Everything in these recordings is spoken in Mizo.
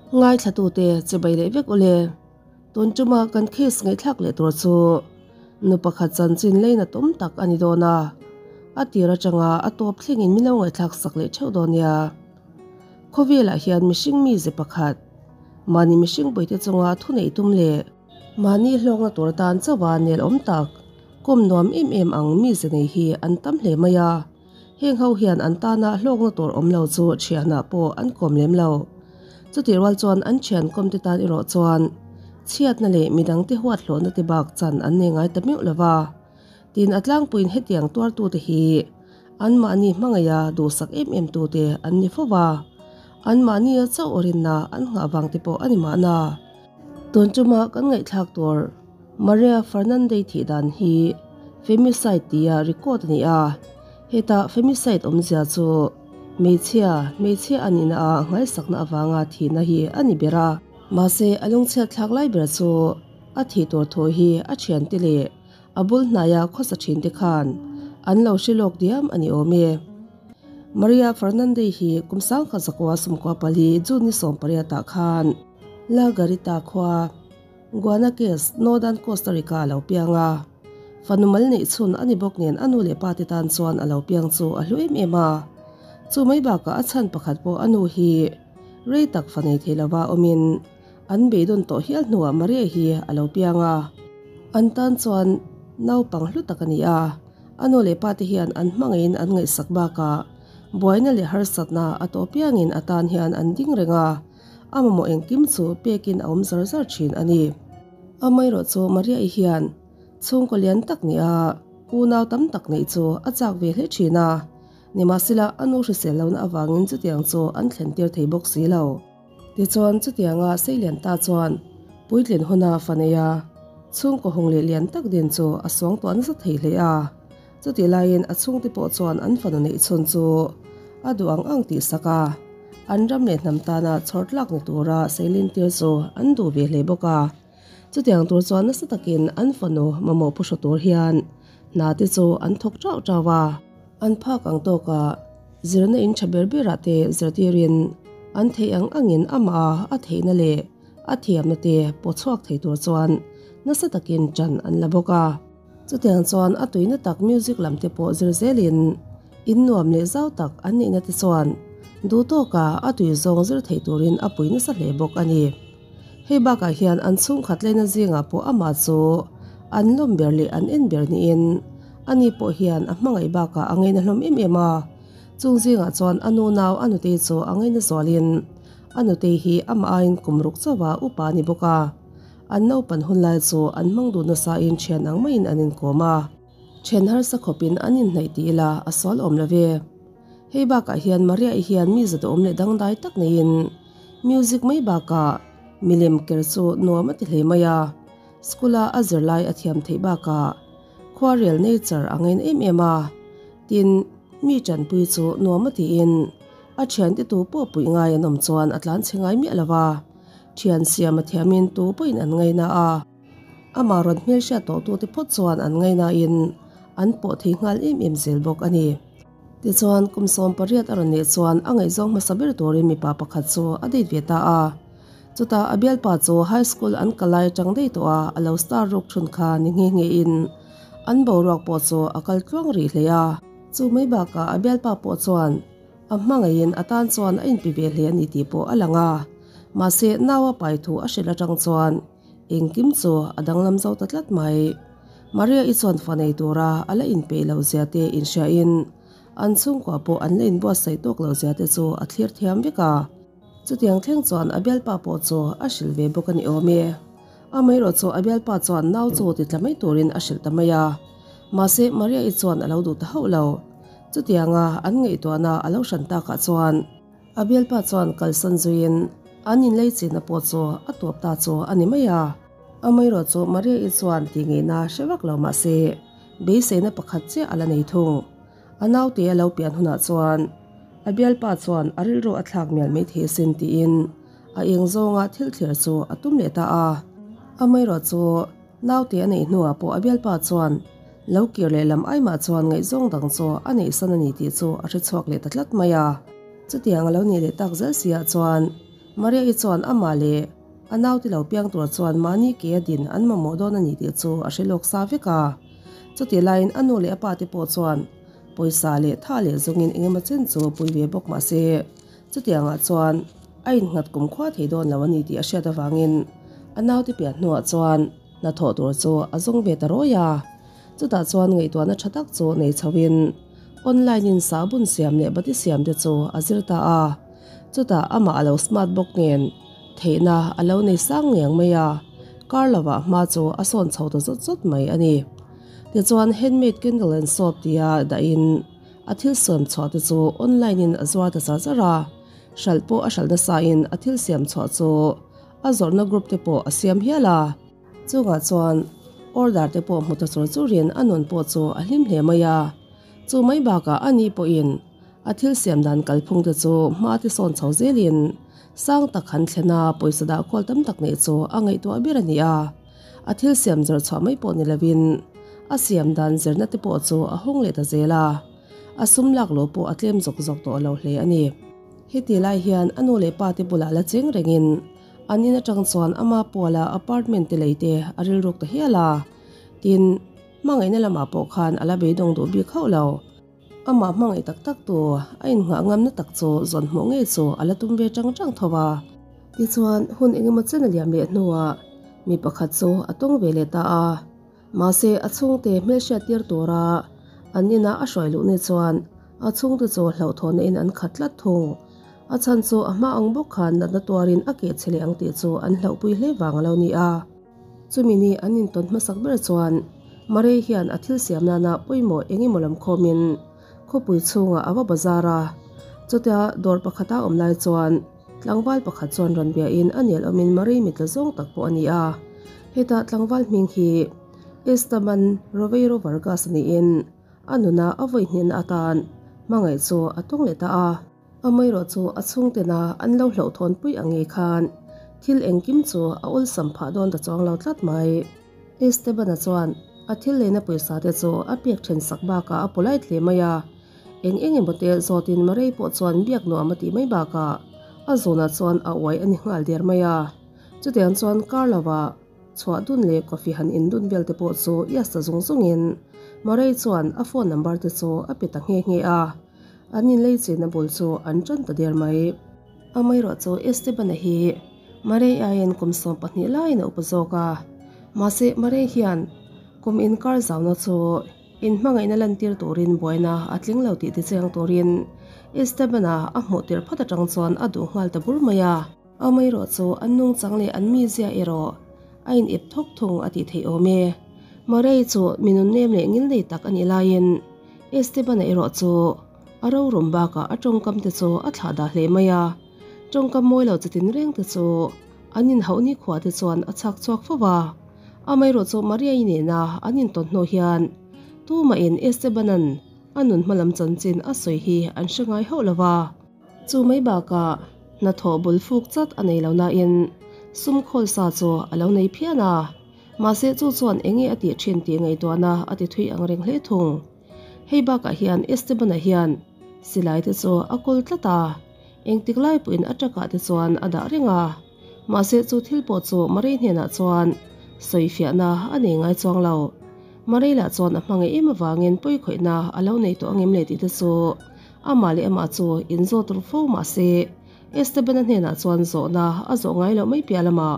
Ngaithlatute chibai leh vek ule. Tun tuma kan case ngaihthlak leh tur chu nu pakhat chanchin leina tawm tak a ni dawn a, a tir atanga a tawp thlengin min lo ngaihthlak sak leh theuh dawn nia. Khawvelah hian mihring mize pakhat, mahni mihring puite chunga thunei tum leh mahni hlawkna tur atan chauha nel awm tak, kawm nuam em em ang mize nei hi an tam hle mai a. Heng ho hian an tana hlawkna tur awm lo chu thianah pawh an kawm lem lo. Chutih rual chuan an thian kawmte tan erawh chuan chhiatna leh midangte huat hlawhna te bak chan an nei ngai ta meuh lo va. Tin, a tlangpuiin hetiang tuartute hi anmahni hmangaiha duhsak em em tute an ni fo va, anmahnia chauh rinna an nghah vang te pawh a ni mahna. Tun chuma kan ngaihthlak tur Maria Fernandez thih dan hi femicide tia record a ni a, heta femicide awmzia chu hmeichhia, hmeichhia a nihna a nghaisakna avanga thihna hi a ni ber a. Mahse a lungchhiat thlak lai ber chu a thih tur thu hi a thiante leh a bul hnaia khawsa thinte khan an lo hre lawk diam a ni awm e. Maria Fernandez hi kum 1914 June ni 18 ah khan La Garita khua, Guanaques, Northern Costa Rica a lo piang a. Fanu mal neih chhun a ni bawk nen a nu leh pa te tan chuan a lo piang chu a hlu em em a. Chu mai bakah a chhan pakhat pawh a nu hi rei tak fa nei thei lova awmin an beidawn tawh hial hnuah Maria hi a lo piang a. An tan chuan naupang hlu tak a ni a. A nu leh pa te hian an hmangaihin an ngaihsak bakah buaina leh harsatna a tawh piangin a tan hian an ding reng a. A mamawh engkim chu pekin a awm zar zar thin a ni. Amaherawh chu Maria-i hian chhungkaw lian tak nih a, unau tam tak neih chu a chak ve hle thin a. Nimahsela a nu hrisel lohna avangin chutiang chu an thlen tir thei bawk si lo. Tichuan chutianga seilian ta chuan puitlin huna fa nei a, chhungkaw hung leh lian tak din chu a suangtuah nasa thei hle a. Chutih laiin a chhungte pawh chuan an fanu neih chhun chu a duh ang ang tih sak a, an ram leh hnam tana chhawr tlak ni tura seilin tir chu an duh ve hle bawk a. Chutiang tur chuan nasa takin an fanu mamawh phuhraw tur hian hna te chu an thawk tauh tauh a. An phak ang tawkah zirna in tha ber berah te zirtirin an theih ang angin amah a theihna leh a thiamna te pawh chhuak thei tur chuan nasa takin ṭan an la bawk a. Chutiang chuan a tuina tak music lam te pawh zir zelin in nuam leh zau tak an nihna te chuan duh tawka a tui zawng zir theih turin a pui nasa hle bawk a ni. Hei bakah hian an chhungkhat lehna zingah pawh amah chu an lawm ber leh an en ber niin ani pawh hian a hmangaih bakah a ngaina hlawm em em a. Chung zingah chuan a nu nau a nutei chu a ngaina zualin a nutei hi amah aiin kum ruk chauha upa a ni bawk a. An naupan hun lai chu an hmang duh nasain thian ang maiin an inkawm a. Then harsa khawpin an inhnaih ti ila a sual awm lo ve. Hei bakah hian Maria-i hian mi za duhawm leh dangdai tak neiin music mai bakah milem ker chu nuam a ti hle mai a. School-a a zirlai a thiam theih bakah khuarel nature a ngaina em em a. Tin, mi tanpui chu nuam a tiin a thiante tu pawh puih ngai an awm chuan a tlan chhe ngai miah lo va. Thian siam a thiamin tu pawhin an ngaina a, amah rawn hmelhriat tawh tute phawt chuan an ngainain an pawh thei nghal em em zel bawk a ni. Tichuan, kum 18 a rawn leh chuan a ngaihzawng hmasa ber turin mipa pakhat chu a date ve ta a. Chutah a bialpa chu high school an kal lai atang daih tawh a, a lo star ruk thun kha ni nghe nghe in an boruak pawh chu a kal tluang rih hle a. Chu mai bakah a bialpa pawh chuan A hmangaihin a tan chuan a inpi ve hle a ni tih pawh a lang a, mahse nau a pai thu a hrilh atang chuan engkim chu a danglam zo ta tlat mai. Maria-i chuan fa nei tura a la inpeih loh zia te inhriain an chhungkua pawh an la inbuatsaih tawk loh zia te chu a thlir thiam vek a. Chutiang thleng chuan a bialpa pawh chu a hrilh ve bawk a ni awm e. Amaherawh chu a bialpa chuan nau chu ti tla mai turin a hrilh ta mai a, mahse Maria-i chuan a lo duh ta hauh lo. Chutianga an ngaihtuahna a lo hran takah chuan a bialpa chuan kalsan zuiin an inlei chinna pawh chu a tuap ta chu a ni mai a. Amaherawh chu Maria-i chuan tih ngeihna hre vak lo mahse beiseina pakhat chiah a la nei thung. A naute a lo pian hunah chuan a bialpa chuan a rilru a thlak mial mai thei asin tiin a eng zawnga thil thlir chu a tum leh ta a. Amaherawh chu naute a neih hnuah pawh a bialpa chuan lo kir leh lam aimah chuan ngaihzawng dang chu a neihsan a ni tih chu a hre chhuak leh ta tlat mai a. Chutiang a lo nih leh tak zel si ah chuan. Maria-i chuan amah leh a naute lo piang tur chuan mahni ke a din an mamawh dawn a ni tih chu a hre lawk sa vek a. Chutih laiin a nu leh a pa te pawh chuan pawisa leh tha leh zawngin engemaw chen chu pui ve bawk mah se chutiangah chuan a innghat kumkhua thei dawn lo a ni tih a hriat avangin a naute pian hnuah chuan hnathawh tur chu a zawng ve ta rawi a. Chutah chuan ngaihtuahna tha tak chu nei chhoin online in sahbun siam leh bati siam te chu a zir ta a. Chutah amah a lo smart bawk nen theihna a lo nei sang ngiang mai a, kar lovah hma chu a sawn chho ta zawt zawt mai a ni. Tichuan handmade candle and soap tia dahin a thil siam chhuah te chu online in a zuar ta zar zar a, hralh pawh a hralh nasa in a thil siam chhuah chu a zawrhna group te pawh a siam hial a. Chungah chuan order te pawh hmu ta chur churin a nun pawh chu a hlim hle mai a. Chu mai bakah ani pawhin a thil siam dan kalphung te chu hma te sawn chho zelin sang tak han thlen a pawisa dah khawl tam tak neih chu a ngaihtuah ber a ni a. A thil siam zawrh chhuah mai pawh ni lovin a siam dan zirna te pawh chu a hawng leh ta zel a. A sum lak lo pawh a tlem zawk zawk tawh lo hle a ni. Heti lai hian a nu leh pa te bulah la cheng rengin An in atang chuan ama puala apartment te lei te a rilruk ta hial a, tin, hmangaihna lamah pawh khan a la beidawng duh bik hauh lo. Amah hmangaih tak tak tu a innghah ngamna tak chu zawn hmuh ngei chu a la tum ve tang tang tho a. Tichuan, hun engemaw chen a liam leh hnuah mi pakhat chu a tawng ve leh ta a. Mahse, a chhungte hmelhriat tir tura an ina a hruai luh ni chuan a chhungte chu hlauhthawhna in an khat tlat thung. A chhan chu a hma ang bawk khan natna tuarin a keh chhe leh ang tih chu an hlauhpui hle vang a lo ni a. Chumi ni an intawn hmasak ber chuan Murray hian a thil siam nana pawimawh eng emaw lam khawmin khawpui chhungah a va bazar a. Chutia dawr pakhata awm lai chuan tlangval pakhat chuan rawn biain a nel awmin Murray mitla zawng tak pawh a ni a. Heta tlangval hming hi Esteban Roveiro Vargas niin a nuna a vawi hnenna atan hmangaih chu a tawng leh ta a. Amaherawh chu a chhungtena an lo hlauhthawnpui ang ngei khan thil engkim chu a awlsam phah dawn ta chuang lo tlat mai. Esteban-a chuan a thil leina pawisa te chu a pek then sak bakah a polite hle mai a. Eng eng emaw te zawtin Murray pawh chuan biak nuam a tih mai bakah a zunah chuan a uai a ni nghal der mai a. Chutiang chuan kar lovah chhuah dun leh coffee han in dun vel te pawh chu ias ta zung zungin Murray chuan a phone number te chu a pe ta nghe nghe a. An inlei chenna bul chu an tan ta der mai. Amaherawh chu Esteban-a hi Murray aiin kum 12 laiin a upa zawk a. Mahse Murray hian kum inkar zauna chu inhmangaihna lantir turin buaina a tling lo tih tichiang turin Esteban-a a hmuh tirh phawt atang chuan a duh nghal ta bur mai a. Amaherawh chu an nungchang leh an mizia erawh a inep thawk thung a tih theih awm e. Murray chu mi nunnem leh ngilnei tak a nih laiin Esteban-a erawh chu a rorum bakah a tawngkam te chu a thlah dah hle mai a, tawngkam mawi lo chitin reng te chu an inhauh nikhua te chuan a chhak chhuak fo va. Amaherawh chu Maria-i nena an intawn hnu hian tumahin Esteban-a'n a nun hmalam chanchin a sawi hi an hre ngai hauh lo va. Chu mai bakah hnathawh bul fuk chat a nei lo nain sum khawl sa chu a lo nei phian a. Mahse chu chuan eng nge a tih thin tih ngaihtuahna a ti thui ang reng hle thung. Hei bakah hian Esteban-a hian silai te chu a kawl tlat a, engtik lai pawhin a truck-ah te chuan a dah reng a. Mahse chu thil pawh chu Murray hnenah chuan sawifiahna a nei ngai chuang lo. Murray lah chuan a hmangaih em avangin pawikhawihna a lo nei tawh angem le tih te chu amah leh amah chu inzawt ru fo mahse Esteban-a hnenah chuan zawhna a zawh ngai loh mai piah lamah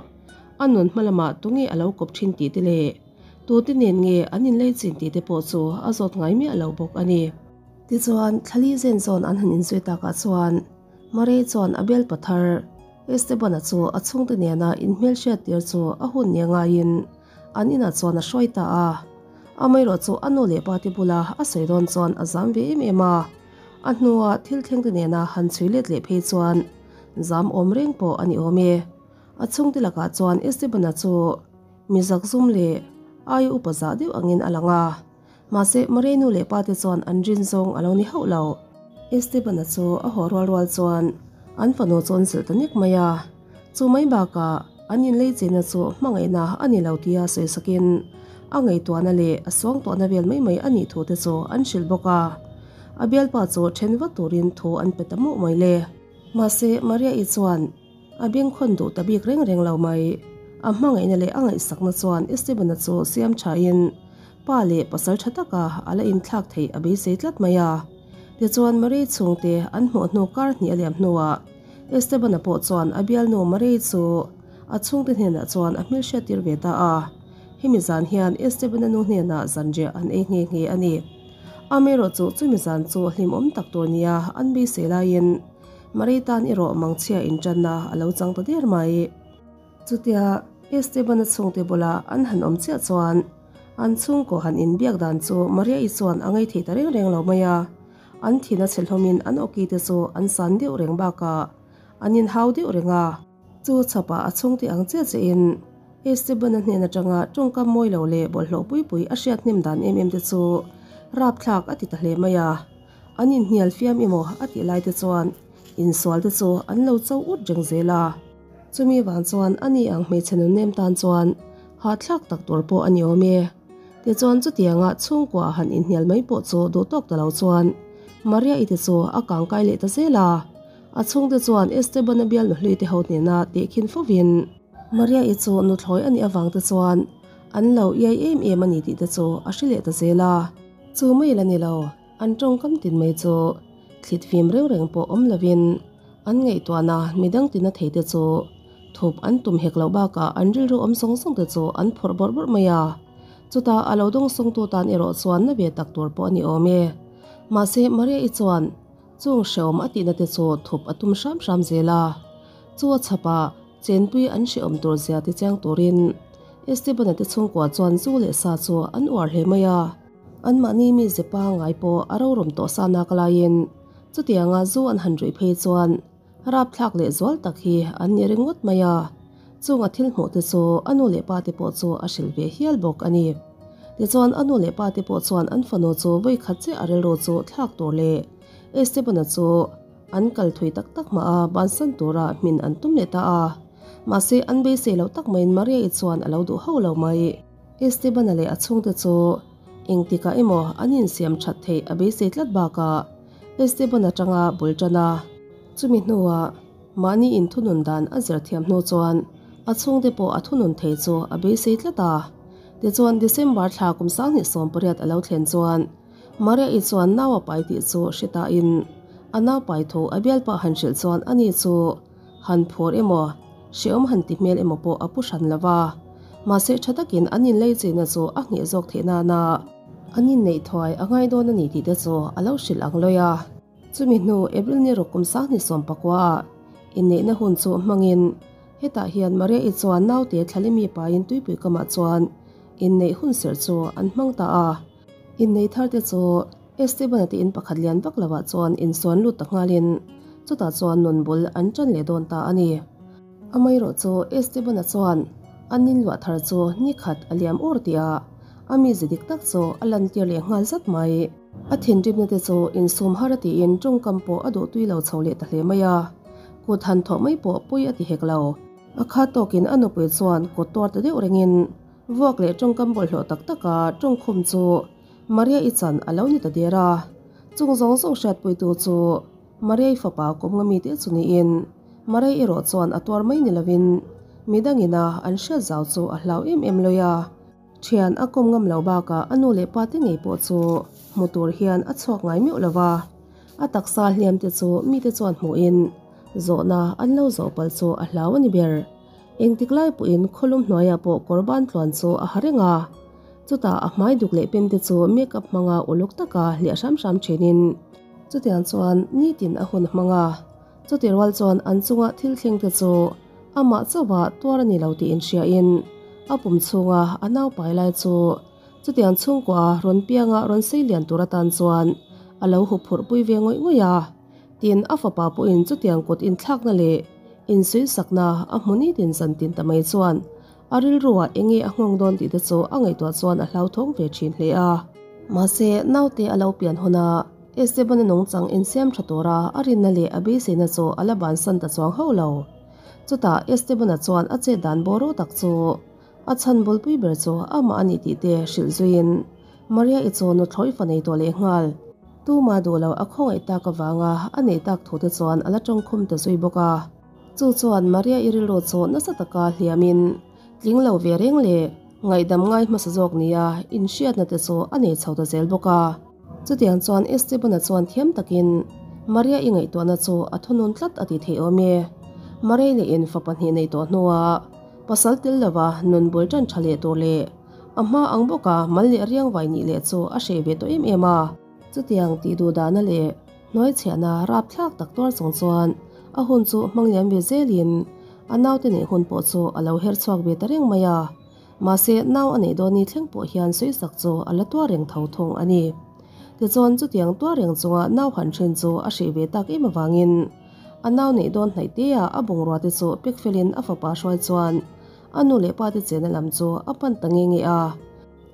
A nun hma lamah tunge a lo kawp thin tih te leh tute nen nge an inlei chin tih te pawh chu a zawt ngai miah lo bawk a ni. Tichuan, thlali zen zawn an han inzui takah chuan Murray chuan a bialpa thar Esteban-a chu a chhungte nena inhmelhriat tir chu a hun nia ngaiin an inah chuan a hruai ta a. Amaherawh chu a nu leh pa te bula a sawi dawn chuan a zam ve em em a. A hnua thil thlengte nena han chhui let leh phei chuan zam awm reng pawh a ni awm e. A chhungte lakah chuan Esteban-a chu mi zakzum leh aia upa zah deuh angin a lang a, mahse Maria nu leh pate chuan an rin zawng a lo ni hauh lo. Esteban-a chu a haw rual rual chuan an fanu chu an zilh ta nek mai a, chu mai bakah an inlei chenna chu hmangaihna a ni lo tia sawi sakin a ngaihtuahna leh a suangtuahna vel mai mai a nih thu te chu an hrilh bawk a, a bialpa chu then vat turin thu an pe ta mawh mai le. Mahse Maria-i chuan. A bengkhawn duh ta bik reng reng lo mai. A hmangaihna leh a ngaihsakna chuan Esteban-a chu siam thain pa leh pasal tha taka a la inthlak theih a beisei tlat mai a. Tichuan Marie chhungte an hmuh hnu kar hnih a liam hnuah Esteban-a pawh chuan a bialnu Marie chu a chhungte hnenah chuan a hmelhriat tir ve ta a. Hemi zan hian Esteban-a nu hnenah zanriah an ei nghe nghe a ni. Amaherawhchu chumi zan chu hlimawm tak tur nia an beisei laiin Marie tan erawh mangchhia inṭanna a lo chang ta der mai. Chutia Esteban-a chhungte bula an han awm chiah chuan an chhungkaw han inbiak dan chu Maria-i chuan a ngaithei ta reng reng lo mai a. An thin a chhe hlawmin an awki te chu an san deuh reng bakah an inhau deuh reng a. Chu chhapah a chhungte ang chiah chiahin Esteban-a hnen atanga tawngkam mawi lo leh bawlhhlawh pui pui a hriat hnem dan em em te chu rapthlak a ti ta hle mai a. An inhnial fiam emaw a tih lai te chuan insual te chu an lo cho ut reng zel a. Chumi vang chuan ani ang hmeichhe nunnem tan chuan hahthlak tak tur pawh a ni awm e. Tichuan chutianga chhungkua han inhnial mai pawh chu duh tawk ta lo chuan Maria-i te chu a kangkai leh ta zel a. A chhungte chuan Esteban-a bial nuhlui te ho hnena tehkhin fovin Maria-i chu nuthlawi a nih avang te chuan an lo iai em em a ni tih te chu a hre leh ta zel a. Chu mai la ni lo. An tawngkam tin mai chu thlit fim reng reng pawh awm lovin an ngaihtuahna midang tina thei te chu thup an tum hek loh bakah an rilru awm sawng sawng te chu an phawrh bawrh bawrh mai a. Chutah a lo dawng sawngtu tan erawh chuan na ve tak tur pawh a ni awm e. Mahse Maria-i chuan chung hrehawm a tihna te chu thup a tum hram hram zel a. Chu a chhapah chenpui an hrehawm tur zia ti chiang turin Esteban-a te chhungkua chuan zu leh sa chu an uar hle mai a. Anmahni mi ze pangngai pawh a rorum tawh sa nak laiin chutianga zu an han ruih phei chuan rapthlak leh zual tak hi an ni ringawt mai a, chung a thil hmuh te chu a nu leh pa te pawh chu a hrilh ve hial bawk a ni. Tichuan a nu leh pa te pawh chuan an fanu chu vawi khat chiah a rilru chu thlak tur leh Esteban-a chu an kal thui tak tak hma a bansan tura hmin an tum leh ta a, mahse an beisei loh tak maiin Maria-i chuan a lo duh hauh lo mai. Esteban-a leh a chhungte chu engtikah emaw an insiam that theih a beisei tlat bakah Esteban atanga bul tan a. Chumi hnuah mahni inthunun dan a zir thiam hnu chuan a chhungte pawh a thunun thei chu a beisei tlat a. Tichuan December thla kum 2018 a lo thlen chuan Maria-i chuan nau a pai tih chu hre tain a nau pai thu a bialpa han hrilh chuan ani chu Han phur emaw, hreawm han ti hmel emaw pawh a pu hran lo va. Mahse tha takin an inlei cheina chu a ngheh zawk theih nana an inneih thuai a ngai dawn a ni tih te chu a lo hrilh ang lawi a. Chumi hnu April ni ruk kum 2019 ah inneihna hun chu hmangin hetah hian Maria-i chuan naute thlalimi pain tuipui kamah chuan inneih hun serh chu an hmang ta a. Innei thar te chu Esteban-a te in pakhat lian vak lovah chuan insuan lut ta nghalin chutah chuan nun bul an ṭan leh dawn ta a ni. Amaherawh chu Esteban-a chuan an inluah thar chu ni khat a liam ur tih a, a mize dik tak chu a lantir leh nghal zat mai. A thinrimna te chu insum har a tiin tawngkam pawh a duh tui lo chho leh ta hle mai a, kut han thawh mai pawh pui a ti hek lo. A khat tawkin a nupui chuan kut tuar ta deuh rengin vuak leh tawngkam bawlhhlawh tak taka tawngkhum chu Maria-i chan a lo ni ta der a, chung zawng zawng hriatpuitu chu Maria-i fapa kawmnga mite chu niin Maria erawh chuan a tuar mai ni lovin midangina an hriat zau chu a hlau em em lawi a. Thian a kawm ngam lo bakah a nu leh pa te ngei pawh chu hmu tur hian a chhuak ngai meuh lo va, a taksa hliam te chu mite chuan hmuhin zawhna an lo zawh palh chu a hlau a ni ber. Engtik lai pawhin khawlum hnuaiah pawh kawr ban tluan chu a ha reng a. Chutah a hmai duk leh pem te chu makeup hmanga uluk taka hliah hram hram thinin chutiang chuan nitin a hun hmang a. Chutih rual chuan an chunga thil thleng te chu amah chauha tuar a ni lo tih inhriain a pum chhunga a nau pai lai chu chutiang chhungkua rawn pianga rawn sei lian tur atan chuan a lo huphurh pui ve ngawih ngawih a. Tin, a fapa pawhin chutiang kut inthlakna leh insuisakna a hmu nitin zantin ta mai chuan A rilruah enge a nghawng dawn tih te chu a ngaihtuah chuan a hlauthawng ve thin hle a. Mahse, naute a lo pian huna Esteban-a nungchang insiam tha tura a rinna leh a beiseina chu a la bansan ta chuang hauh lo. Chutah Esteban-a chuan a chet dan bawraw tak chu a chhan bulpui ber chu amah a nih tih te hrilh zuiin Maria-i chu nuthlawi fa nei tawh leh nghal. Tuma duh lo a khawngaih tak avanga a neih tak thu te chuan a la tawngkhum ta zui bawk a. Chu chuan Maria-i rilru chu nasa taka hliamin tling lo ve reng leh ngaihdam ngai hmasa zawk nia inhriatna te chu a nei chho ta zel bawk a. Chutiang chuan Esteban-a chuan thiam takin Maria-i ngaihtuahna chu a thunun tlat a ti thei awm e. Maria-i leh in fa pahnih nei tawh hnuah pasal tel lova nun bul tan tha leh tur leh a hma ang bawka mal leh riangvai nih leh chu a hreh ve tawh em em a. Chutiang tih duh dahna leh hnuaichhiahna rapthlak tak tuar chung chuan a hun chu hmang liam ve zelin a naute neih hun pawh chu a lo her chhuak ve ta reng mai a. Mahse, nau a neih dawn ni thleng pawh hian sawisak chu a la tuar reng tho thung a ni. Tichuan, chutiang tuar reng chunga nau han hrin chu a hreh ve tak em avangin a nau neih dawn hnaih teah a bungrua te chu pek felin a fapa hruai chuan a nu leh pa te chenna lam chu a pan ta nge nge a.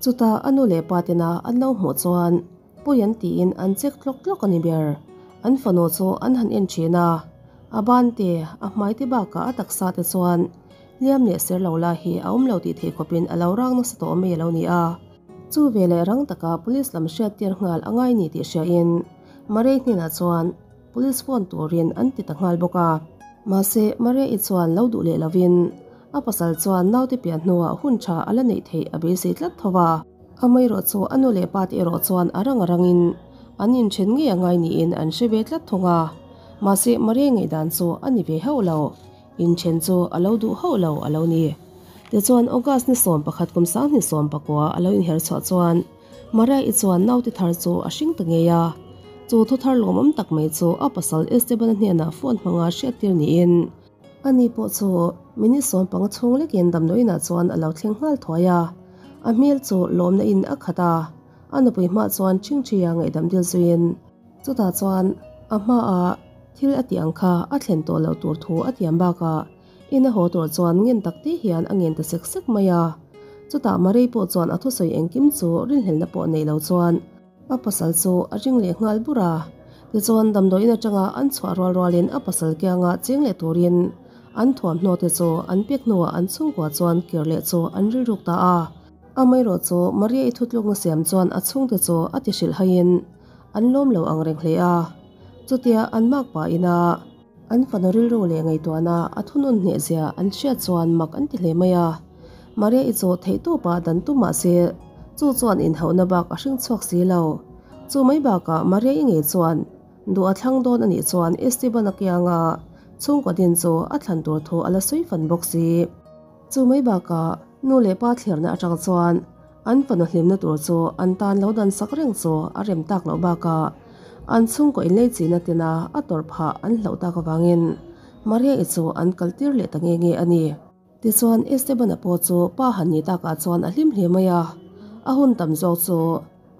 Chutah a nu leh pa tena an lo hmuh chuan pawi an tiin an chek tlawk tlawk a ni ber. An fanu chu an han en thin a, a ban te, a hmai te bakah a taksa te chuan hliam leh ser lo lai hi a awm lo tih theih khawpin a lo rang nasa tawh mai a lo ni a. Chu veleh rang taka police lam hriat tir nghal a ngai ni tih hriain Murray hnenah chuan police phone turin an ti ta nghal bawk a. Mahse, Maria-i chuan lo duh leh lovin a pasal chuan naute pian hnuah hun tha a la neih theih a beisei tlat tho a. Amaherawh chu a nu leh pate erawh chuan a rang a rangin an inthen ngei a ngai niin an hre ve tlat thung a. Mahse, Maria-i ngaihdan chu a ni ve hauh lo. Inthen chu a lo duh hauh lo a lo ni. Tichuan, August ni 11 kum 2019 a lo inher chhuah chuan Maria-i chuan naute thar chu a hring ta ngei a. Chu thu thar lawmawm tak mai chu a pasal Esteban-a hnenah phone hmanga hriattir niin ani pawh chu minute 15 chhung lekin damdawiinah chuan a lo thleng nghal thuai a. A hmel chu lawmna in a khat a, a nupui hmah chuan ṭhingṭhia ngaihdam dil zuiin chutah chuan a hmaah thil a tih ang kha a thlen tawh loh tur thu a tiam bakah In a haw tur chuan ngen tak te hian a ngen ta sek sek mai a. Chutah Marei pawh chuan a thusawi engkim chu rinhlelhna pawh nei lo chuan a pasal chu a ring leh nghal bur a. Tichuan damdawiin atanga an chhuah rual rualin a pasal kianga cheng leh turin an thuamhnaw te chu an pek hnuah an chhungkua chuan kir leh chu an rilruk ta a. Amaherawh chu Maria-i thutlukna siam chuan a chhungte chu a ti hrilh haiin an lawm lo ang reng hle a. Chutia an makpa ina. An fanu rilru leh ngaihtuahna a thunun hnehzia an hriat chuan mak an ti hle mai a. Maria-i chu theihtawpah dan tum mah se, chu chuan inhauhna bak a hring chhuak si lo. Chu mai bakah Maria-i ngei chuan duh a thlang dawn a nih chuan Esteban-a kianga chhungkaw din chu a thlan tur thu a la sawi fan bawk si. Chu mai bakah nu leh pa thlirna atang chuan An fanu hlimna tur chu an tan lo dan sak reng chu a rem tak loh bakah an chhungkaw inlei chihna tina a tawrh phah an hlauh tak avangin Maria-i chu an kal tir leh ta nge nge a ni. Tichuan Esteban-a pawh chu pa han ni takah chuan a hlim hle mai a, a hun tam zawk chu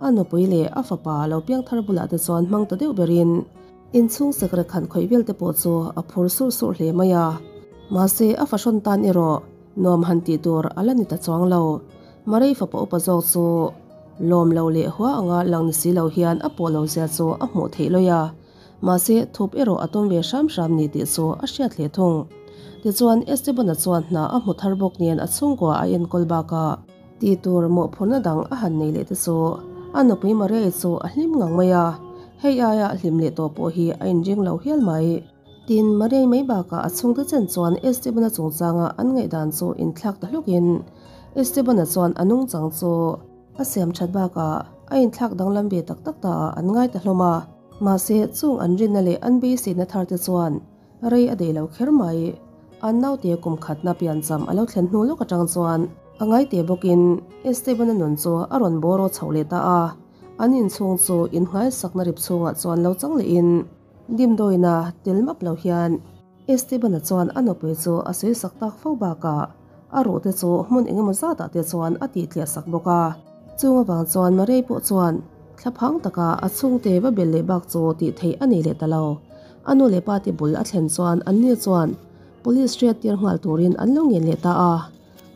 a nupui leh a fapa lo piangthar bulah te chuan hmang ta deuh berin inchhung sekrek han khawih vel te pawh chu a phur surh surh hle mai a. Mahse a fahrawn tan erawh Nuam han tih tur a la ni ta chuang lo. Marei fapa upa zawk chu lawm lo leh hua anga lang ni si lo hian a pawh lo zia chu a hmuh theih lawih a. Mahse, thup erawh a tum ve hram hram ni tih chu a hriat hle thung. Tichuan, Esteban-a chuan hna a hmu thar bawk nen a chhungkua a enkawl bakah tih tur mawhphurhna dang a han nei leh te chu a nupui Maria-i chu a hlim ngang mai a. Hei aia hlim leh tawh pawh hi a inring lo hial mai. Tin, Maria-i mai bakah a chhungte chen chuan Esteban-a chungchanga an ngaihdan chu inthlak ta hlukin Esteban-a chuan a nungchang chu a siam that bakah a inthlak danglam ve tak tak ta ah an ngai ta hlawm a. Mahse, chung an rinna leh an beiseina thar te chuan rei a deih lo kher mai. An naute kum khatna piancham a lo thlen hnu lawk atang chuan a ngaite bawkin Esteban-a nun chu a rawn bawraw chhoh leh ta a, an inchhung chu innghaisakna rip chhungah chuan lo chang lehin, Dimdawina tel map lo hian Esteban-a chuan a nupui chu a sawi sak tak fo bakah a ruhte chu hmun eng emaw zatah te chuan a tih tliah sak bawk a. Chung avang chuan Marei pawh chuan thlaphang taka a chhungte va bel leh bak chu tih theih a nei leh ta lo. A nu leh pate bul a thlen chuan anni chuan police hriat tir nghal turin an lo ngen leh ta a.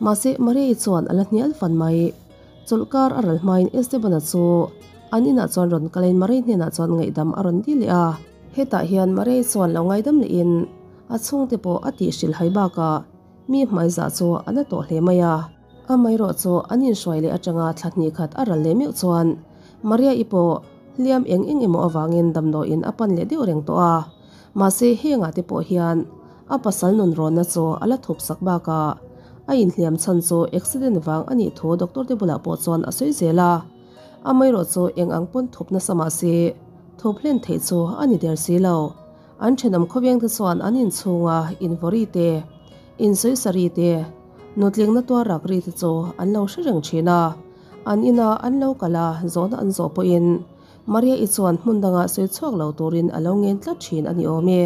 Mahse Marei chuan a la hnial fan mai. Chawlhkar a ral hmain Esteban-a chu an inah chuan rawn kalin Marei hnenah chuan ngaihdam a rawn dil leh a. Hetah hian Marei chuan lo ngaidam lehin a chhungte pawh a tih hrilh hai bakah mi hmaizah chu a na tawh hle mai a. Amaherawh chu an inhruai leh atanga thla hnih khat a ral leh meuh chuan Maria-i pawh hliam eng eng emaw avangin damdawiin a pan leh deuh reng tawh a. Mahse hengah te pawh hian. A pasal nun rawnna chu a la thup sak bakah a inhliam chhan chu accident vang a nih thu doctor te bulah pawh chuan a sawi zel a. Amaherawh chu eng ang pawn thup nasa mah se thup hlen theih chu a ni der si lo. An thenawm khawveng te chuan an inchhunga invawri te, insawisa ri te, nutlingna tuar rak ri te chu an lo hre reng thin a. An ina an lo kal a, zawhna an zawh pawhin Maria-i chuan hmun dangah sawi chhuak lo turin a lo ngen tlat thin a ni awm e.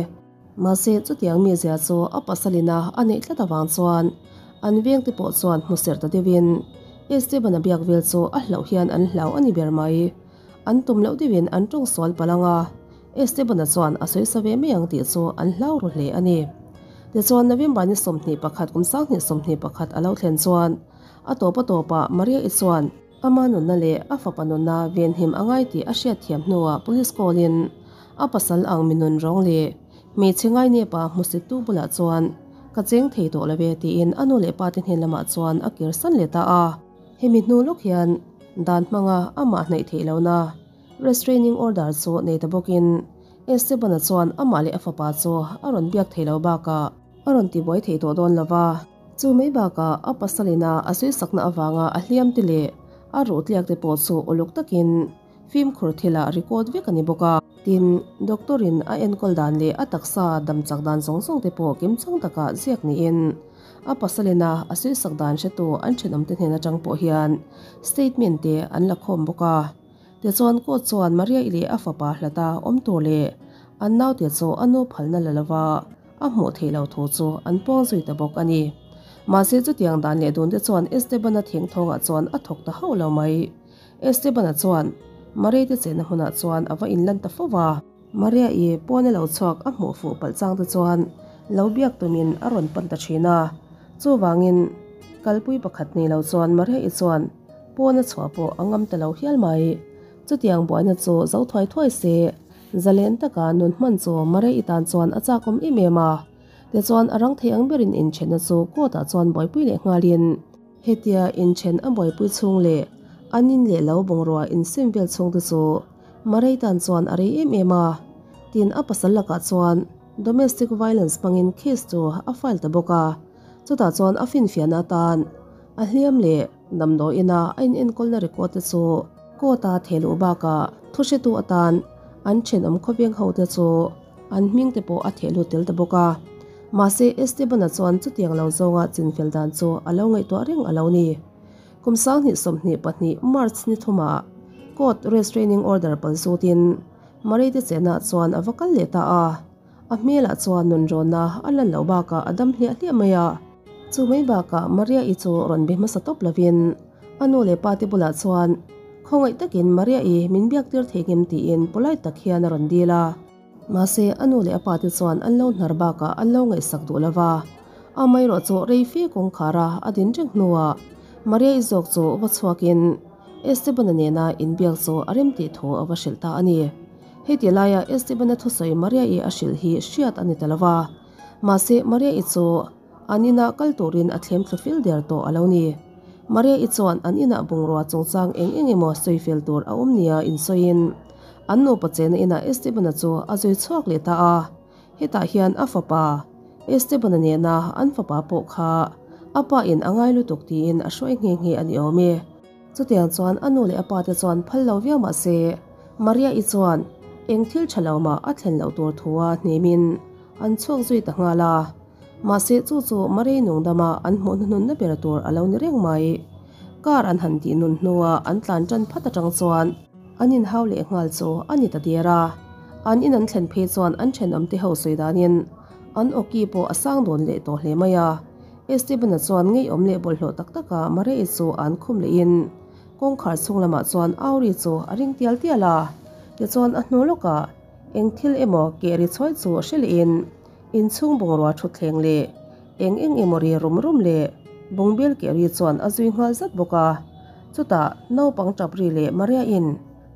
Mahse chutiang mizia chu a pasalina a neih tlat avang chuan an vengte pawh chuan hmu serh ta deuhin Esteban-a biak vel chu a hlauh hian an hlau a ni ber mai. An tum loh deuhin an tawng sual palh ang a, Esteban-a chuan a sawi sa ve mai ang tih chu an hlau ru hle a ni. Tichuan November ni 21 kum 2021 a lo thlen chuan a tawp a tawpah Maria-i chuan Ama nunna leh a fapa nunna venhim a ngai tih a hriatthiam hnuah police call in a pasal ang mi nun rawng leh hmeichhe ngainepa hmusittu bulah chuan ka cheng thei tawh lo e tiin a nu leh pa te hnen lamah chuan a kir san leh ta a. Hemi hnu lawk hian dan hmanga amah hnaih theih lohna restraining order chu nei ta bawkin Esteban-a chuan amah leh a fapa chu a rawn biak thei lo bakah a rawn tibuai thei tawh dawn lo va. Chu mai bakah a pasalina a sawisakna avanga a hliam te leh a ruh tliak te pawh chu uluk takin fimkhur thilah record vek a ni bawk a. Tin, doctor in a enkawl dan leh a taksa dam chak dan zawng zawng te pawh kimchang takah ziak niin a pasalina a sawisak dan hretu an thenawmte hnen atang pawh hian statement te an la khawm bawk a. Tichuan court chuan Maria-i leh a fapa hlata awm tur leh an naute chu a nu phalna la lova a hmuh theih loh thu chu an puang zui ta bawk a ni. Mahse chutiang dan leh dun te chuan Esteban-a thingthawngah chuan a thawk ta hauh lo mai. Esteban-a chuan Maria te chenna hmunah chuan a va inlan ta fo va. Maria-i pawn a lo chhuak a hmuh fuh palh chang te chuan lo biak tumin a rawn pan ta thin a. Chuvangin kalpui pakhat nei lo chuan Maria-i chuan pawn a chhuah pawh a ngam ta lo hial mai. Chutiang buaina chu zo thuai thuai se. Zalen taka nun hman chu Maria-i tan chuan a chakawm em em a, tichuan a rang thei ang berin inthenna chu court ah chuan buaipui leh nghalin, hetia inthen a buaipui chhung leh an in leh lo bungrua insem vel chhung te chu Maria-i tan chuan a rei em em a, tin a pasal lakah chuan domestic violence hmangin case chu a file ta bawk a, chutah chuan a finfiahna atan a hliam leh Damdawiina a inenkawlna record te chu court a thehluh bakah thuhretu atan an thenawm khawveng ho te chu an hming te pawh a thehlut tel ta bawk a. Mahse Esteban-a chuan chutiang lo zawnga chinfel dan chu a lo ngaihtuah reng a lo ni. Kum 2022 March ni thumah court restraining order pal zutin Murray te chenah chuan a va kal leh ta a. A hmelah chuan nunrawnna a lan loh bakah a dam hliah hliah mai a. Chu mai bakah Maria-i chu rawn be hmasa tawp lovin a nu leh pa te bulah chuan khawngaih takin Maria-i min biak tir thei ngem tiin polite tak hian a rawn dil a. Mahse a nu leh a pa te chuan an lo hnar bakah an lo ngaihsak duh lova. Amaherawh chu rei fe kawngkhar a a din reng hnuah Maria-i zawk chu va chhuakin Esteban-a nena inbiak chu a rem tih thu a va hrilh ta a ni. Heti laia Esteban-a thusawi Maria-i a hrilh hi hriat a ni ta lo va. Mahse, Maria-i chu an inah kal turin a thlem thlu fil der tawh a lo ni. Maria-i chuan an inah bungrua chungchang eng eng emaw sawi fel tur a awm nia insawiin an nupa chena inah Esteban-a chu a zui chhuak leh ta a. Hetah hian a fapa, Esteban-a nena an fapa pawh kha a pa in a ngai lutuk tiin a hruai nghe nghe a ni awm e. Chutiang chuan a nu leh a pa te chuan phal lo viau mah se, Maria-i chuan eng thil tha lo mah a thlen loh tur thua hnemin an chhuak zui ta nghal a. Mahse chu chu Maria-i nungdama an hmuh hnuhnunna ber tur a lo ni reng mai. Car an han tih nun hnua an tlan tan phat atang chuan an inhau leh nghal chu a ni ta der a. An in an thlen phei chuan an thenawmte ho sawi danin an awki pawh a sang dawn leh tawh hle mai a. Esteban-a chuan ngeiawm leh bawlhhlawh tak taka Maria-i chu an khum lehin kawngkhar chhung lamah chuan Auri chu a ring tial tial a. Tichuan a hnu lawkah eng thil emaw keh ri chhuai chu hre lehin inchhung bungrua thutthleng leh eng eng emaw ri rum rum leh bungbel keh ri chuan a zui nghal zat bawk a. Chutah naupang tap ri leh Maria-in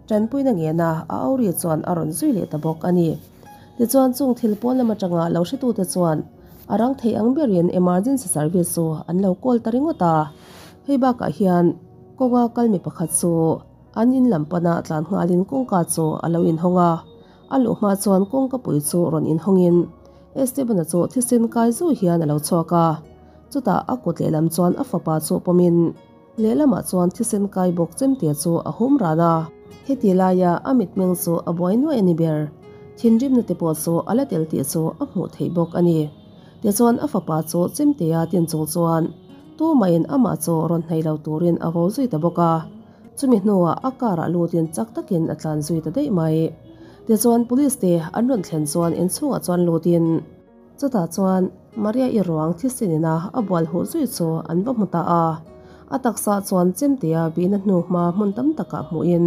tanpuina ngena a Auri chuan a rawn zui leh ta bawk a ni. Tichuan chung thil pawn lam atanga lo hretute chuan a rang thei ang berin emergency service chu an lo call ta ringawt a. Hei bakah hian kawnga kal mi pakhat chu an in lam pana tlan nghalin kawngka chu a lo inhawng a. A luh hma chuan kawngka pui chu rawn inhawngin Esteban-a chu thisen kai zui hian a lo chhuak a, chutah a kut lehlam chuan a fapa chu pawmin lehlamah chuan thisen kai bawk chemte chu a hum ran a. Heti laia a mitmeng chu a buai nuaih a ni ber, thinrimna te pawh chu a la tel tih chu a hmuh theih bawk a ni. Tichuan a fapa chu chemtea tin chung chuan tumahin amah chu rawn hnaih lo turin a vo zui ta bawk a. Chumi hnuah a car ah lutin chak takin a tlan zui ta daih mai. Tichuan police te an rawn thlen chuan inchhungah chuan lutin chutah chuan Maria-i ruang thisen ina a bual huh zui chu an va hmu ta a. A taksa chuan chemtea bihna hnu hma hmun tam takah hmuhin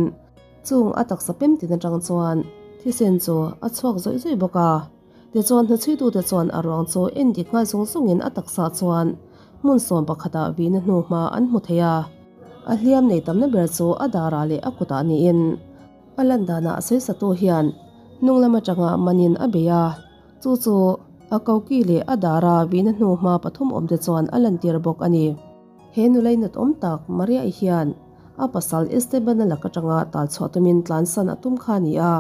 chung a taksa pem tin atang chuan thisen chu a chhuak zawih zawih bawk a. Tichuan hnuchhuitute chuan a ruang chu en dik nghal zung zungin a taksa chuan hmun sawm pakhatah vihna hnu hma an hmu thei a. A hliam nei tamna ber chu a darah leh a kutah niin a lan danah sawisatu hian hnung lam atanga manin a bei a, chu chu a koki leh a dara vihna hnu hma pathum awmte chuan a lantir bawk a ni. He nulei nut awm tak Maria-i hian a pasal Esteban-a lak atanga tal chhuah tumin tlansan a tum kha a ni a.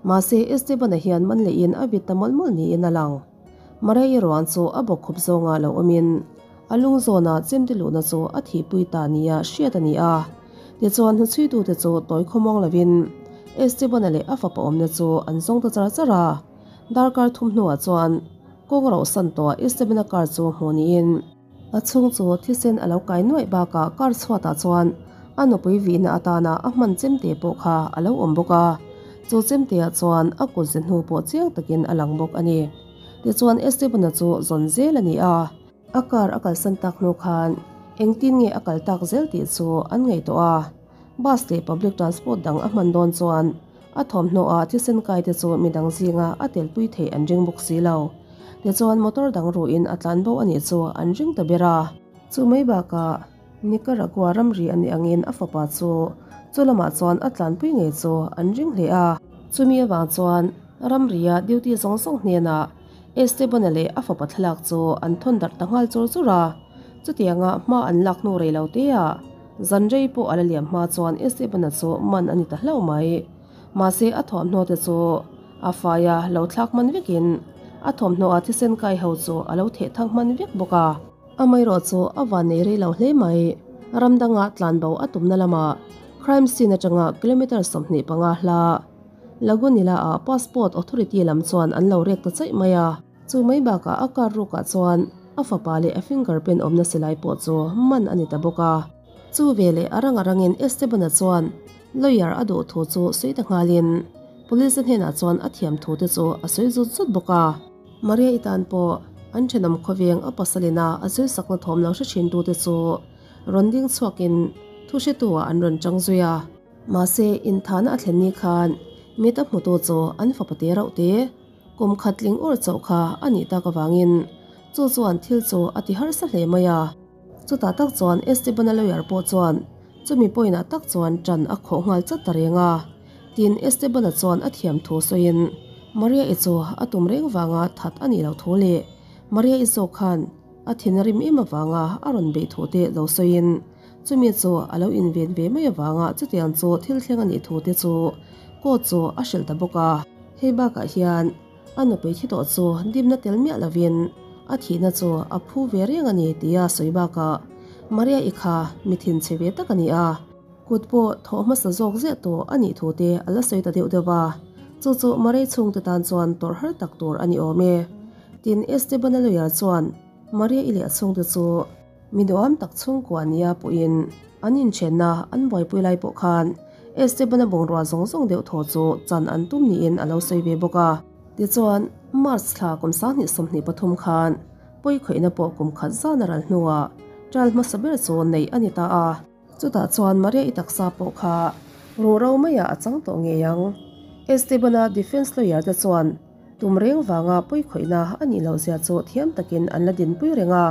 Mahse, Esteban-a hian man lehin a vit ta mawlh mawlh niin a lang. Maria-i ruang chu a bawkkhup zawnga lo awmin a lung zawna chemte luhna chu a thihpui ta nia hriat a ni a. Tichuan, hnuchhuitute chu tawi khawmuang lovin Esteban-a leh a fapa awmna chu an zawng ta char char a. Darkar thum hnuah chuan kawng rauhsan tawhah Esteban-a car chu hmuh niin, A chhung chu thisen a lo kai nuaih bakah car chhuatah chuan a nupui vihna atana a hman chemte pawh kha a lo awm bawk a, chu chemteah chuan a kut ze hnu pawh chiang takin a lang bawk a ni. Tichuan Esteban-a chu zawn zel a ni a, a car a kalsan tak hnu khan engtin nge a kal tak zel tih chu an ngaihtuah a, bus leh public transport dang a hman dawn chuan A thawmhnaw ah thisen kai te chu midang zinga a telpui theih an ring bawk si lo. Tichuan motor dang ruhin a tlan bo a nih chu an ring ta ber a. Chu mai bakah Nicaragua ramri a nih angin a fapa chu chu lamah chuan a tlanpui ngei chu an ring hle a. Chumi avang chuan ramria duty zawng zawng hnenah Esteban-a leh a fapa thlalak chu an thawn darh ta nghal chur chur a. Chutianga hma an lak hnu rei lo te ah Zan rei pawh a la liam hma chuan Esteban-a chu man a ni ta hlauh mai. Mahse a thawmhnaw te chu a fai a lo thlak hman vekin a thawmhnaw a thisen kai ho chu a lo theh thang hman vek bawk a. Amaherawh chu a van nei rei lo hle mai. Ram danga tlanbo a tumna lamah crime scene atanga kilometre 25 hla Lagunilla ah passport authority lam chuan an lo rek ta chaih mai a. Chu mai bakah a car rukah chuan a fapa leh a finger pen awmna silai pawh chu man a ni ta bawk a. Chu veleh a rang a rangin Esteban-a chuan lawyer a duh thu chu sawi ta nghalin police-a hnenah chuan a thiam thu te chu a sawi zut zut bawk a. Maria-i tan pawh an thenawm khawveng a pasalina a sawisakna thawm lo hre thin tute chu rawn ding chhuakin thu hretu-ah an rawn chang zui a. Mahse, inthahna a thlen ni khan mit a hmutu chu an fapa te rauh te. Kum khat tling awr chauh kha a nih tak avangin chu chuan thil chu a ti harsa hle mai a. Chutah tak chuan Esteban-a lawyer pawh chuan chumi pawinah tak chuan ṭan a khawh nghal chat ta reng a. Tin, Esteban-a chuan a thiam thu sawiin Maria-i chu a tum reng vanga that a nih loh thu leh Maria-i zawk khan a thin a rim em avanga a rawn beih thu te lo sawiin chumi chu a lo inven ve mai avanga chutiang chu thil thleng a nih thu te chu court chu a hrilh ta bawk a. Hei bakah hian a nupui thi tawh chu dimna tel miah lovin a thihna chu a phu ve reng a ni tia sawi bakah Maria-i kha mi thinchhe ve tak a ni a, kut pawh thawh hmasa zawk ziah tawh a nih thu te a la sawi ta deuh deuh a, chu chu Maria chhungte tan chuan tawrh har tak tur a ni awm e. Tin, Esteban-a lawyer chuan Maria-i leh a chhungte chu Mi duham tak chhungkua nia pawhin an inthenna an buaipui lai pawh khan Esteban-a bungrua zawng zawng deuh thaw chu chan an tum niin a lo sawi ve bawk a. Tichuan, March thla kum 2023 khan pawikhawihna pawh kum khat zan a ral hnuah trial hmasa ber chu neih a ni ta a. Chutah chuan Maria-i taksa pawh kha ruhro maiah a chang tawh ngei ang. Esteban-a defence lawyer te chuan Tum reng vanga pawikhawihna a nih loh zia chu thiam takin an la dinpui reng a,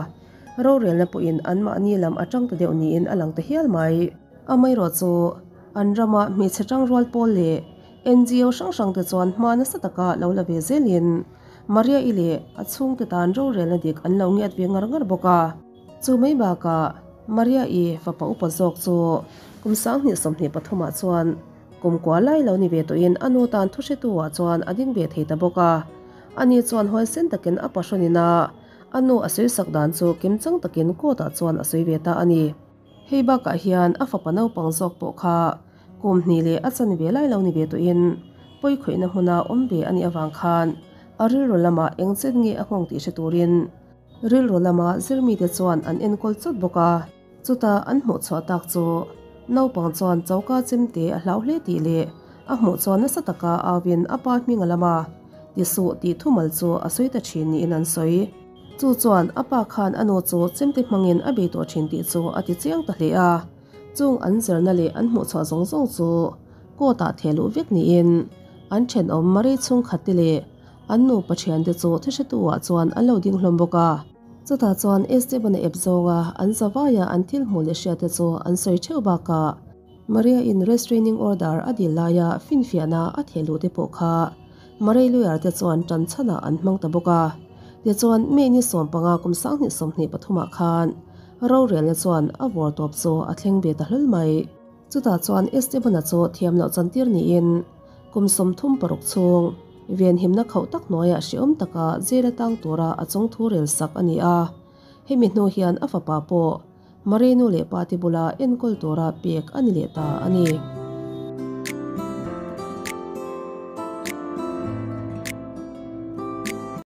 rorelna pawhin anmahni lam a tang ta deuh niin a lang ta hial mai. Amaherawh chu an rama hmeichhe tangrual pawl leh NGO hrang hrang te chuan hma nasa taka lo la ve zelin Maria-i leh a chhungte tan rorelna dik an lo ngiat ve ngar ngar bawk a. Chu mai bakah Maria-i fapa upa zawk chu kum 2023 ah chuan Kum kua lai lo ni ve tawhin a nu tan thuhretu ah chuan a ding ve thei ta bawk a. Ani chuan huaisen takin a pahrawn ina a nu a sawisak dan chu kimchang takin court ah chuan a sawi ve ta a ni. Hei bakah hian a fapa naupang zawk pawh kha kum hnih leh a chanve lai lo ni ve tawhin pawikhawihna hmuna awm ve a nih avang khan a rilru lamah eng chen nge a nghawng tih hre turin rilru lama zirmite chuan an enkawl chawt bawk a. Chutah an hmuh chhuah tak chu naupang chuan choka chemte a hlau hle tih leh a hmuh chuan nasa taka auin a pa hming a lam a, ti suh tih thumal chu a sawi ta thin niin an sawi. Chu chuan a pa khan a nu chu chemte hmangin a bei tawh thin tih chu a ti chiang ta hle a. Chung an zirna leh an hmuhchhuah zawng zawng chu court ah theh luh vek niin an thenawm Marie chhungkhat te leh an nupa thiante chu thihretu ah chuan an lo ding hlawm bawk a. Chutah chuan Esteban-a ep zawnga an zavaia an thil hmuh leh hriat te chu an sawi theuh bakah Maria-in restraining order a dil laia finfiahna a theh luh te pawh kha Marie lawyer te chuan tan chhanah an hmang ta bawk a. Tichuan, May ni 15 kum 2023 ah khan rorelna chuan a vawr tawp chu a thleng ve ta hlawl mai. Chutah chuan Esteban-a chu thiam loh chantir niin kum 36 chhung venhimna khauh tak hnuaiah hrehawm taka jail a tang tura a chungthu rel sak a ni a. Hemi hnu hian a fapa pawh Marie nu leh pa te bula enkawl tura pek a ni leh ta a ni.